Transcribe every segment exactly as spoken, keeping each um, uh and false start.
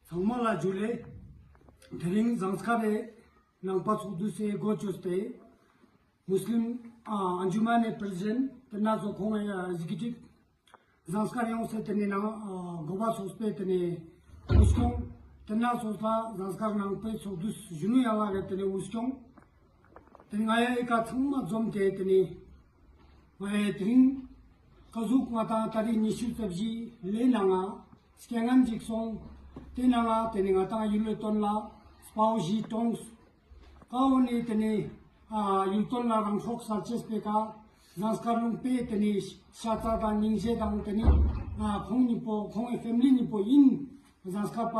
ཚང་མ་ལ་ཇུ་ལེ། དེ་རིང་ཟངས་དཀར་རི་ནང་པ་ཚོགས་འདུ་སི་འགོ་བཅོས་ཏེ་མུས་ལིམ་ཨ་ཨན་ཇུ་མན་ནི་པྲེ་སི་ཌེནྚ་དེ་ན་ཚོ་ཁོང་ངི་ཨེག་ཛི་ཀིའུ་ཊིབ་ཟངས་དཀར་ཡོངས་སི་དེ་ནེ་ནང་ཨ་འགོ་པ་ཚོགས་པའི་དེ་ནེ་འུ་སྐྱོང་དེ་ན་ཚོགས་ལ་ཟངས་དཀར་ནང་པའི་ཚོགས་འདུ་གཞོན་ནུ་ཡན་ལག་གི་དེ་ནེ་འུ་སྐྱོང་དེ་ནེ་ང་ཡ་ཨི་ཀ་ཚང་མ་འཛོམས་ཏེ་དེ་ནེ་ང་ཡ་དེ་རིང་ཀ་ཟུག་ང་དང་ཏ་རིག་ཉི་ཤུ་རྩ་བཞི་ལེ་ནང་ང་རྐྱེན་ངན་ཅིག་སོང་། དེ་ནང་ང་དེ་ནེ་ང་དང་ཡུལ་ལི་དོན་ལ་དཔའ་བོ་ཞི་གྲོངས། ཀ་བོ་ནི་དེ་ནེ་ཨ་ཡུལ་དོན་ལ་རང་སྲོག་ས་ཆེས་པའི་ཀ་ཟངས་དཀར་ལུང་པའི་དེ་ནེ་ཤ་ཚ་དང་སྙིང་རྗེ་དང་དེ་ནེ་ཨ་ཁོང་གཉིས་པོ་ཁོང་ངི་ཕེ་མི་ལི་གཉིས་པོ་ཨིན། ཟངས་དཀར་པ་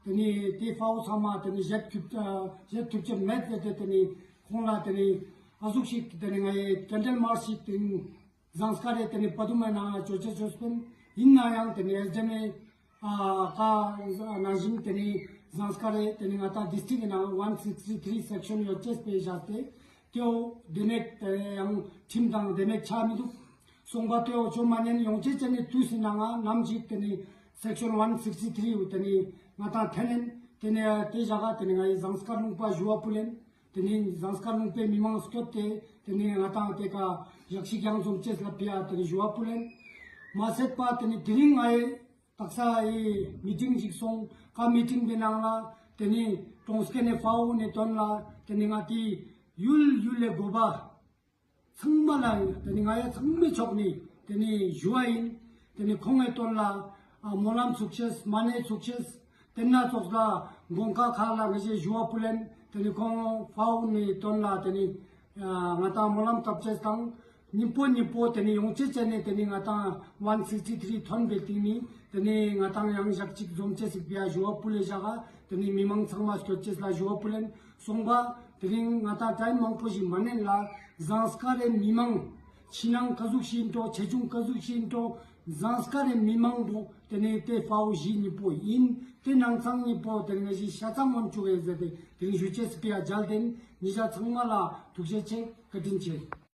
དེ་ནེ་དེ་དཔའ་བོ་ཚང་མ་དེ་ནེ་བཞེད་ཐུབ་ཨ་བཞེད་ཐུབ་ཅེས་མེད་ཟེར་ཏེ་དེ་ནེ་ཁོང་ལ་དེ་ནེ་ཨ་ཟུག་ཞིག་དེ་ནེ་ང་ཡི་ཀེན་ཌལ་མར་ཅིག་དེ་ནེ་ཟངས་དཀར་རི་དེ་ནེ་པ་དུ་མའི་ནང་ང་ཅོ་ཅེས་ཅོས་པིན། ཨིན་ནའང་དེ་ནེ་ཨེས་ཌི་ཨེམ་ཨེ་ཨ་ཀ་ནང་བཞིན་དེ་ནེ་ཟངས་དཀར་རི་དེ་ནེ་ང་དང་ཌིས་ཊྲིཀ་གི་ནང་ཝན་སིགས་ཊི་ཐྲི་སེག་ཤན་ཡོད་ཅེས་པའི་བཞག་སྟེ་དེའོ་དེ་ནེ་དེ་ཡང་ཁྲིམས་དང་དེ་ནེ་ཆ་མི་འདུག་སོང་པ་དེའོ་ཅོ་མ་ཉན། ཡོང་ཅེས་ཅན་ནི་དུས་སི་ནང་ང་ནམ་ཞིག་དེ་ནེ་སེག་ཤན་ཝན་སིགས་ཊི་ཐྲི་ཡོད་དེ་ནེ་ང་དང་ཐེན་ཨིན། དེ་ནེ་དེ་བཞག་ག་དེ་ནེ་ང་ཡི་ཟངས་དཀར་ལུང་པ་ཞུ་བ་ཕུལ་ཨིན། དེ་ནེ་ཟངས་དཀར་ལུང་པའི་མི་མང་སྐྱོད་དེ་དེ་ནེ་ང་དང་དེ་ཀ་ཞག་ཞིག་ཡང་འཛོམས་ཅེས་ལ་ཕི་ཡ་དེ་ནེ་ཞུ་བ་ཕུལ་ཨིན། མ་ཟད་པ་དེ་ནེ་དེ་རིང་ང་ཡི་དག་ས་ཡི་མི་ཊིང་ཞིག་སོང་། ཀ་མི་ཊིང་གི་ནང་ལ་དེ་ནེ་གྲོངས་མཁན་ནི་དཔའ་བོ་ནི་དོན་ལ་དེ་ནེ་ང་དེ་ཡུལ་ཡུལ་ལི་འགོ་པ་ཚང་མ་ལ་དེ་ནེ་ང་ཡ་ཚང་མའི་ཕྱོགས་ནེ་དེ་ནེ་ཞུ་བ་ཨིན། དེ་ནེ་ཁོང་ངི་དོན་ལ་ཨ་སྨོན་ལམ་ཚུགས་ཤེས་མ་ཎི་ཚུགས་ཤེས་དེ་ན་ཚོགས་ལ་དགོན་ཁག་ཁག་ལ་ང་ཞེ་ཞུ་བ་ཕུལ་ཨིན། དེ་ནེ་ཁོང་དཔའ་བོ་ནི་དོན་ལ་དེ་ནེ་ཨ་ང་དང་སྨོན་ལམ་བཏབ་ཅེས་དང་ཉིན་པོ་ཉིན་པོ་དེ་ནེ་ཡོང་ཅེས་ཅན་ནི་དེ་ནེ་ང་དང་ཝན་སིགས་ཊི་ཐྲི་ཐོན་པའི་སྟིང་ནེ་དེ་ནེ་ང་དང་ཡང་ཞག་ཅིག་འཛོམས་ཅེས་ཞིག་ཕི་ཡ་ཞུ་བ་ཕུལ་ལེ་བཞག་ག་དེ་ནེ་མི་མང་ཚང་མ་སྐྱོད་ཅེས་ལ་ཞུ་བ་ཕུལ་ཨིན། སོང་པ་དེ་རིང་ང་དང་ཊའིམ་མང་པོ་ཞིག་མ་ནེན་ལ་ཟངས་དཀར་རི་མི་མང་ཕྱི་ནང་ཀ་ཟུག་ཞིག་ཨིན་འགྲོ་ཆེ་ཆུང་ཀ་ཟུག་ཞིག་ཨིན་འགྲོ་ཟངས་དཀར་རི་མི་མང་པོ་དེ་ནེ་དེ་དཔའ་བོ་ཞི་གཉིས་པོ་ཨིན། དེ་ནང་ཚང་གཉིས་པོ་དེ་ནེ་ང་ཞི་ཤ་ཚ་མོན་ཆུག་གེ་ཟེར་ཏེ་དེ་རིང་ཞུ་ཅེས་ཕི་ཡ་མཇལ་ཏེ་ཨིན། ཉེ་ཞ་ཚང་མ་ལ་ཐུགས་རྗེ་ཆེ། བཀའ་དྲིན་ཆེ།